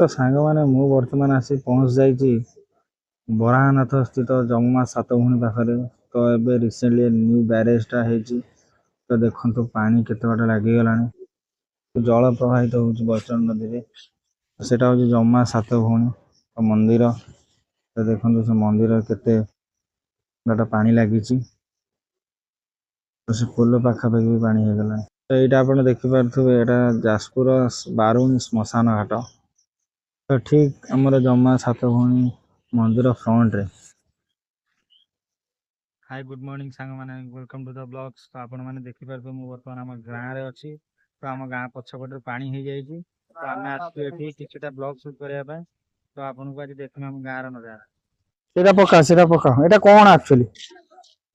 ତ ସାଙ୍ଗମାନେ, ମୁଁ ବର୍ତ୍ତମାନ ଆସି ପହଞ୍ଚି ଯାଇଛି ବରାହନାଥ ସ୍ଥିତ ଯମମା ସାତ ଭଉଣୀ ପାଖରେ। ତ ଏବେ ରିସେଣ୍ଟଲି ନ୍ୟୁ ବ୍ୟାରେଜଟା ହେଇଛି। ତ ଦେଖନ୍ତୁ, ପାଣି କେତେ ବାଟ ଲାଗିଗଲାଣି, ଜଳ ପ୍ରବାହିତ ହେଉଛି ବୈତରଣୀ ନଦୀରେ। ସେଟା ହେଉଛି ଯମମା ସାତ ଭଉଣୀ ମନ୍ଦିର। ତ ଦେଖନ୍ତୁ, ସେ ମନ୍ଦିର କେତେ ବାଟ ପାଣି ଲାଗିଛି। ତ ସେ ପୋଲ ପାଖାପାଖି ବି ପାଣି ହେଇଗଲାଣି। ତ ଏଇଟା ଆପଣ ଦେଖିପାରୁଥିବେ, ଏଇଟା ଯାଜପୁର ବାରୁଣୀ ଶ୍ମଶାନ ଘାଟ। ତ ଠିକ ଆମର ଯମମା ସାତ ଭଉଣୀ ମନ୍ଦିର ଫ୍ରଣ୍ଟରେ। ହାଇ, ଗୁଡ୍ ମର୍ଣ୍ଣିଂ ସାଙ୍ଗମାନେ, welcome to the vlogs. ତ ଆପଣମାନେ ଦେଖିପାରୁଥିବେ, ମୁଁ ବର୍ତ୍ତମାନ ଆମ ଗାଁରେ ଅଛି। ତ ଆମ ଗାଁ ପଛପଟରେ ପାଣି ହେଇଯାଇଛି। ତ ଆମେ ଆସିଛୁ ଏଠି କିଛିଟା ବ୍ଲଗ ସୁଟ୍ କରିବା ପାଇଁ। ତ ଆପଣଙ୍କୁ ଆଜି ଦେଖିବା ଆମ ଗାଁର ନଜାରା। ସେଇଟା ପକା, ସେଇଟା ପକା। ଏଇଟା କଣ ଆକ୍ଚୁଆଲି?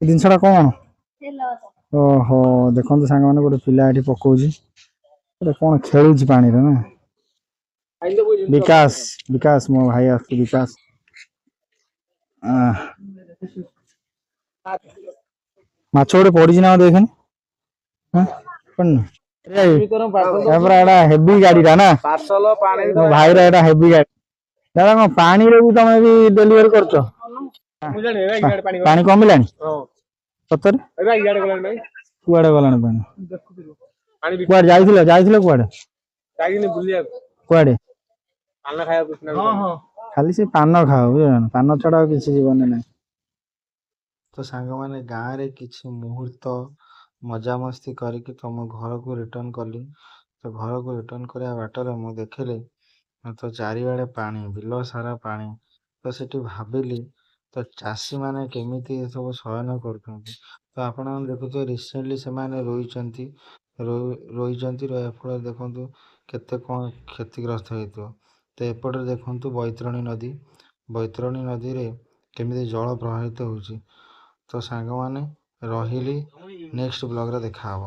ଏ ଜିନିଷଟା କଣ? ଓହୋ, ଦେଖନ୍ତୁ ସାଙ୍ଗମାନେ, ଗୋଟେ ପିଲା ଏଠି ପକଉଛି। ଏଟା କଣ ଖେଳୁଛି ପାଣିରେ ନା? ବିକାଶ, ବିକାଶ, ମୋ ଭାଇ ଆସୁଛି ବିକାଶ। ଆহ, ମାଛ ଗୋଟେ ପଡିଛି ନା ଦେଖେନି? ପଡିନି। ଏଟା ହେଭି ଗାଡିଟା ନା? ପାର୍ସଲ ପାଣି। ମୋ ଭାଇର ଏଟା ହେଭି ଗାଡି। ଦାଦା, କଣ ପାଣିରେ ବି ତମେ ବି ଡେଲିଭରି କରୁଛ? ମୁଁ ଜାଣି ଇଆଡେ ପାଣି। ପାଣି କମିଲାଣି? ହଁ। ସତରେ? ଏବେ ଇଆଡେ ଗଲାଣି ଭାଇ। କୁଆଡେ ଗଲାଣି ପାଣି? ପାଣି। କୁଆଡେ ଯାଇଥିଲ? ଯାଇଥିଲ କୁଆଡେ? ଯାଇକିନି ବୁଲିବାକୁ। କୁଆଡେ? ପାନ ଖାଇବାକୁ। ହଁ। ଖାଲି ସେ ପାନ ଖାଅ, ବୁଝିଲ ନା? ପାନ ଛଡା ଆଉ କିଛି ଜୀବନରେ ନାହିଁ। ତ ସାଙ୍ଗମାନେ, ଗାଁରେ କିଛି ମୁହୂର୍ତ୍ତ ମଜାମସ୍ତି କରିକି ତ ମୁଁ ଘରକୁ ରିଟର୍ଣ୍ଣ କଲି। ତ ଘରକୁ ରିଟର୍ଣ୍ଣ କରିବା ବାଟରେ ମୁଁ ଦେଖିଲି ତ ଚାରିଆଡ଼େ ପାଣି, ବିଲ ସାରା ପାଣି। ତ ସେଠି ଭାବିଲି, ତ ଚାଷୀମାନେ କେମିତି ଏସବୁ ସୟନ କରୁଛନ୍ତି। ତ ଆପଣମାନେ ଦେଖୁଥିବେ, ରିସେଣ୍ଟଲି ସେମାନେ ରୋଇଛନ୍ତି, ରୋଇଛନ୍ତି। ରୋଇବା ଫଳରେ ଦେଖନ୍ତୁ କେତେ କ'ଣ କ୍ଷତିଗ୍ରସ୍ତ ହେଇଥିବ। ତ ଏପଟରେ ଦେଖନ୍ତୁ ବୈତରଣୀ ନଦୀ, ବୈତରଣୀ ନଦୀରେ କେମିତି ଜଳ ପ୍ରବାହିତ ହେଉଛି। ତ ସାଙ୍ଗମାନେ, ରହିଲି, ନେକ୍ସଟ ବ୍ଲଗରେ ଦେଖା ହବ।